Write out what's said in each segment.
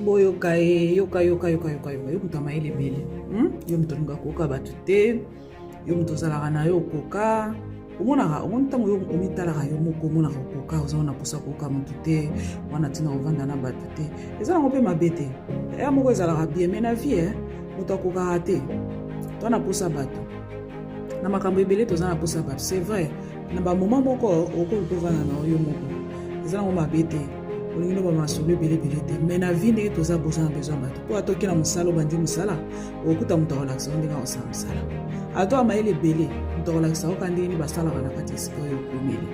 Boyoka ye, yoka yoka yoka yoka yoka, yo moto ya mayele ebele, Yo moto olingaka koyoka bato te, yo moto ozalaka na yo okoka. Omonaka, omoni ntango yo omitalaka yo moko, omonaka okoka, oza wana mposa koyoka moto te, wana ntina kovanda na bato te. Eza nango mpe mabe te, ya moko ezalaka bien, mais na vie moto akokaka te. Toza na mposa bato na makambo ebele, toza na mposa bato, c'est vrai. Na bamoment moko okoki kovanda na yo moko, eza nango mabe te, olingi no bamasolo ebele ebele te, mais na vie ndenge toza boza na besoin bato. Mpo ata oke na mosala, obandi mosala, okokuta moto akolakisa yo ndenge akosala mosala. Ata ya mayele ebele, moto akolakisa yo ka ndenge nini basalaka na kati ya esika oyo okomeli.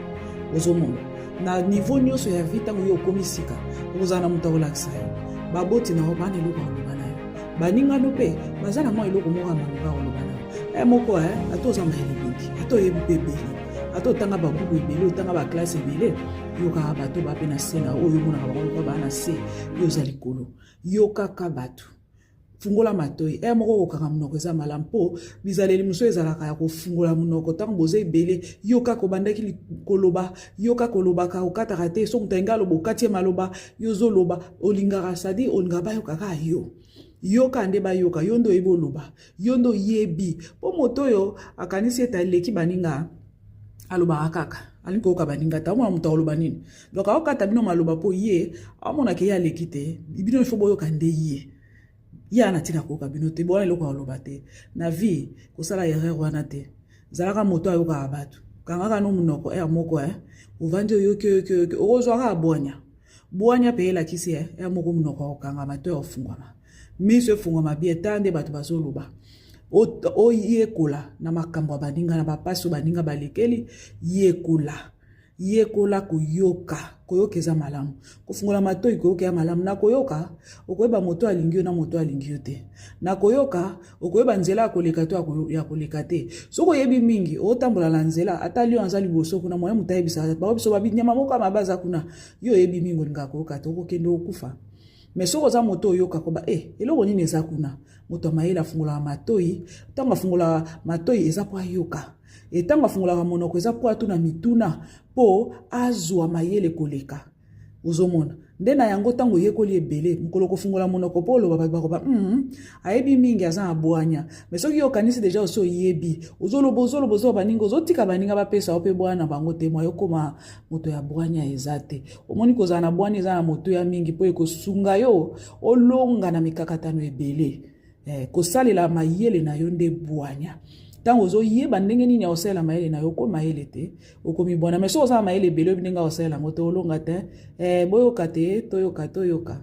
Ozomona na niveau nyonso ya vie, ntango yo okomi sika, okozala na moto akolakisa yo. Baboti na yo bana eloko akoloba na yo, baningano mpe baza na mwa eloko moko ya malonga akoloba na yo. Moko ata oza mayele mingi, ata oyebi mpe ebele, ata otanga babuku ebele, otanga baklasse ebele, yokaka bato ba mpe na se na oyo omonaka bango lokola baa na se, yo oza likolo. Yokaka bato, fungola matoi. Moko kokanga monoko eza malamu, mpo bizaleli mosusu ezalaka ya kofungola monoko ntango boza ebele. Yo kaka obandaki koloba, yo kaka olobaka, okataka te. So moto alingi aloba, okati ye maloba, yo ozoloba, olingaka sadi, olingaka bayokaka yo. Yoka nde bayoka yo, nde oyebi oloba, yo nde oyebi. Mpo moto oyo akanisi ete aleki baninga, alobaka kaka, alingi koyoka baninga te. Amona moto akoloba nini, donc aokata bino maloba, mpo ye amonaka ye aleki te bino, ifo boyoka nde ye. Ye ana ntina koyoka bino te, bona eloko aloba te. Na vie kosala erreur wana te, zalaka moto ayokaka bato, kangaka no monoko ere moko. Ovandi, oyoki, oyoki, oyoki, okozwaka bwanya. Bwanya mpe elakisi ere moko monoko akokangama to ofungwama, miso efungwama bien, ta nde bato bazoloba. Oyekola na makambo ya baninga, na bapasi oyo baninga balekeli. Yekola, yekola koyoka. Koyoka eza malamu, kofungola matoi koyoka ya malamu. Na koyoka okoyeba moto alingi yo na moto alingi yo te. Na koyoka okoyeba nzela ya koleka to ya koleka te. Soki oyebi mingi, otambola na nzela, ata lion aza liboso kuna, moye moto ayebisaka bango biso babinyama moko ya mabe aza kuna, yo oyebi mingi, olingaka koyoka te, okokende okufa. Mais soki oza moto oyoka, koba eloko nini eza kuna. Moto ya mayele afungolaka matoi. Ntango afungolaka matoi, eza mpo ayoka. Ntango afungolaka monoko, eza mpo atuna mituna, mpo azwa mayele koleka. Ozomona nde na yango, ntango oyekoli ebele, mokolo kofungola monoko mpo oloba, bato bakoba ayebi mingi, aza na bwanya. Mais soki yo okanisi déjà osi oyebi, ozoloba, ozoloba, ozoloba, baninga ozotika baninga bapesa yo mpe bwana na bango te, mwa yokoma moto ya bwanya eza te. Omoni, kozala na bwanya eza na moto ya mingi, mpo ekosunga yo olonga na mikakatano ebele. Kosalela mayele na yo nde bwanya. Ntango ozoyeba ndenge nini ya kosalela mayele na yo, okomi mayele te, okomi bwana. Mais soki oza na mayele ebele, oyebi ndenge akosalela yango te, olonga te. Boyoka te, toyoka, toyoka.